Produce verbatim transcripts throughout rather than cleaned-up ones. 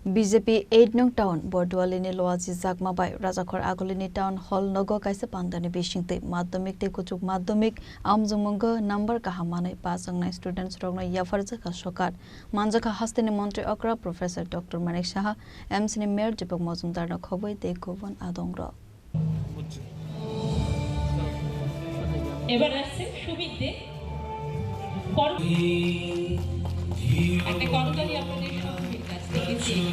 B J P eight nung town Bordualini Loaji Jakma bai Rajakhor Agulini town hall nogo kaisa pandani bisingtwi madhyamik tei kuchuk madhyamik amjongmungo number kaham manwi pass wngnai students rokno yapharjakha sokat. Manjakha hasteni montri okra Professor Doctor Manik Saha, M C ni mayor Deepak Majumdar no khobwi tei kubun adongrok. এবার আসছে সুমিত দে। পর-, একটা করতালি আপনাদের সকলের কাছ থেকে চেয়ে।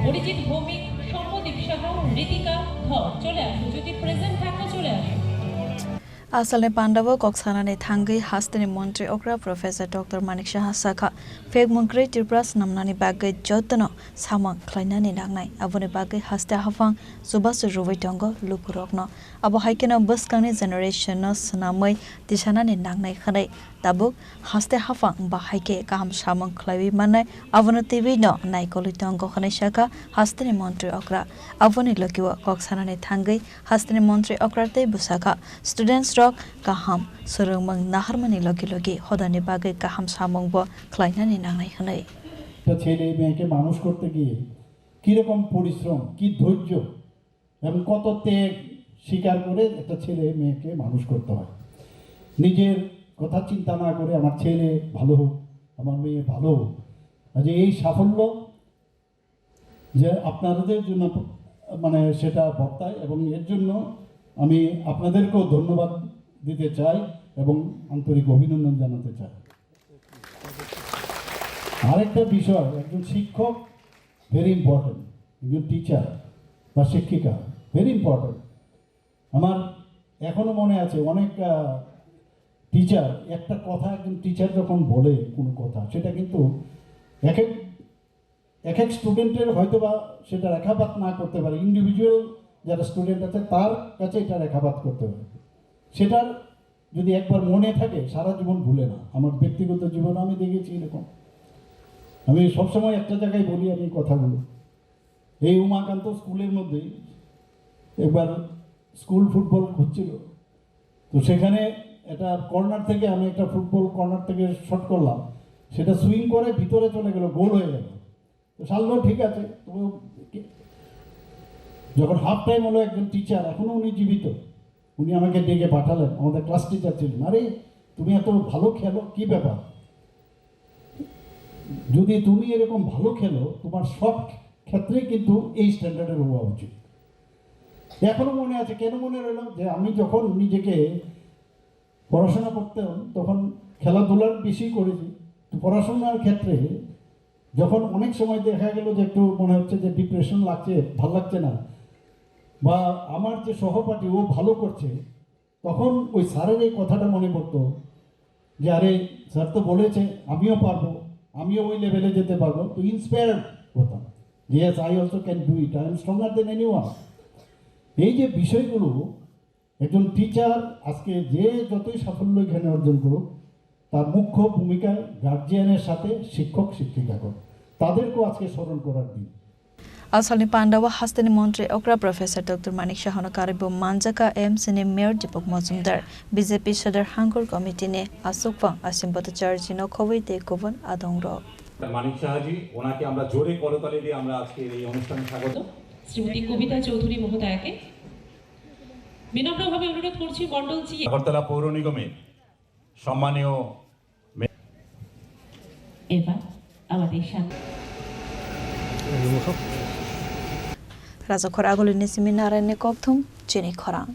অরিজিৎ ভৌমিক, সৌম্যদীপ সাহা, ঋতিকা ধর, চলে আসো, যদি প্রেজেন্ট থাকো চলে আসো। Asalni pandao kok sanani thangwi hasteni montri okra Professor Doctor Manik Saha sakha, phekmung kwrwi Tripura snamnani bagwi jotono samung khlainani nangnai. Aboni bagwi haste haphang chubachu rwui tongo lukurokno. Abo hai kheno bwskangni generation no swnamwi tisanani nangnai hwnwi. Tabuk haste haphang bahai khe kaham samung khlaiwi mannai, abono twiwi no naikolwi tongo hwnwi sakha hasteni montri okra. Aboni logi o kok sanani thangwi hasteni montri okra tei bwsakha students rok kaham swrwngmung naharmani logi logi hodani bagwi kaham samung bo khlainani nangnai hwnwi. একটা ছেলে মেয়েকে মানুষ করতে গিয়ে কিরকম পরিশ্রম, কি ধৈর্য এবং কত ত্যাগ স্বীকার করে একটা ছেলে মেয়েকে মানুষ করতে হয়। নিজের কথা চিন্তা না করে আমার ছেলে ভালো হোক, আমার মেয়ে ভালো হোক। কাজে এই সাফল্য যে আপনাদের জন্য, মানে, সেটা বর্তায় এবং এর জন্য আমি আপনাদেরকেও ধন্যবাদ দিতে চাই এবং আন্তরিক অভিনন্দন জানাতে চাই। আরেকটা বিষয়, একজন শিক্ষক ভেরি ইম্পর্টেন্ট, একজন টিচার বা শিক্ষিকা ভেরি ইম্পর্টেন্ট। আমার এখনো মনে আছে, অনেক টিচার, একটা কথা একজন টিচার যখন বলে কোনো কথা, সেটা কিন্তু এক এক এক এক স্টুডেন্টের হয়তো বা সেটা রেখাপাত না করতে পারে, ইন্ডিভিজুয়াল যারা স্টুডেন্ট আছে তার কাছে এটা রেখাপাত করতে পারে। সেটার যদি একবার মনে থাকে, সারা জীবন ভুলে না। আমার ব্যক্তিগত জীবনে আমি দেখেছি এরকম। আমি সবসময় একটা জায়গায় বলি আমি এই কথাগুলো। এই উমাকান্ত স্কুলের মধ্যেই একবার স্কুল ফুটবল হচ্ছিল, তো সেখানে একটা কর্নার থেকে আমি একটা ফুটবল কর্নার থেকে শট করলাম, সেটা সুইং করে ভিতরে চলে গেল, গোল হয়ে গেল। তো সারলো ঠিক আছে, তো কি-, যখন হাফ টাইম হলো, একজন টিচার, এখনো উনি জীবিত, উনি আমাকে ডেকে পাঠালেন, আমাদের ক্লাস টিচার ছিলেন, "আরে, তুমি এত ভালো খেলো, কি ব্যাপার? যদি তুমি এরকম ভালো খেলো, তোমার সব ক্ষেত্রেই কিন্তু এই স্ট্যান্ডার্ডের হওয়া উচিত।" এখনো মনে আছে। কেন মনে রইল? যে আমি যখন নিজেকে পড়াশোনা করতাম, তখন খেলাধুলার বেশি করেছি। তো পড়াশোনার ক্ষেত্রে যখন অনেক সময় দেখা গেল যে একটু মনে হচ্ছে যে ডিপ্রেশন লাগছে, ভাল লাগছে না, বা আমার যে সহপাঠী ও ভালো করছে, তখন ওই স্যারের এই কথাটা মনে পড়তো যে, "আরে, স্যার তো বলেছে, আমিও পারবো, আমিও ওই লেভেলে যেতে পারবো।" তো ইন্সপায়ার্ড হতাম যে, "Yes, I also can do it, I am stronger than anyone।" এই যে বিষয়গুলো, একজন টিচার আজকে যে যতই সাফল্য এখানে অর্জন করুক, তার মুখ্য ভূমিকায় গার্জিয়ানের সাথে শিক্ষক শিক্ষিকাগণ, তাদেরকেও আজকে স্মরণ করার দিন। Asalni pandao hasteni montri okra Professor Doctor Manik Saha no karwi bo manjakha M C ni mayor Deepak Majumdar, B J P Sadar Hangkur Committee ni aswkphang Asim Bhattacharjee no khobwi tei kubun adongrok. মানিক সাহাজি, ওনাকে আমরা জোরে করতালি দিয়ে আমরা আজকের এই অনুষ্ঠানে স্বাগত। শ্রীমতী কবিতা চৌধুরী মহোদয়াকে বিনম্রভাবে অনুরোধ করছি মণ্ডল জি। আগরতলা পৌর নিগমের সম্মানীয় এবার আমাদের সামনে Rajakhor Agulini simi Narayanni kokthum chini khorang.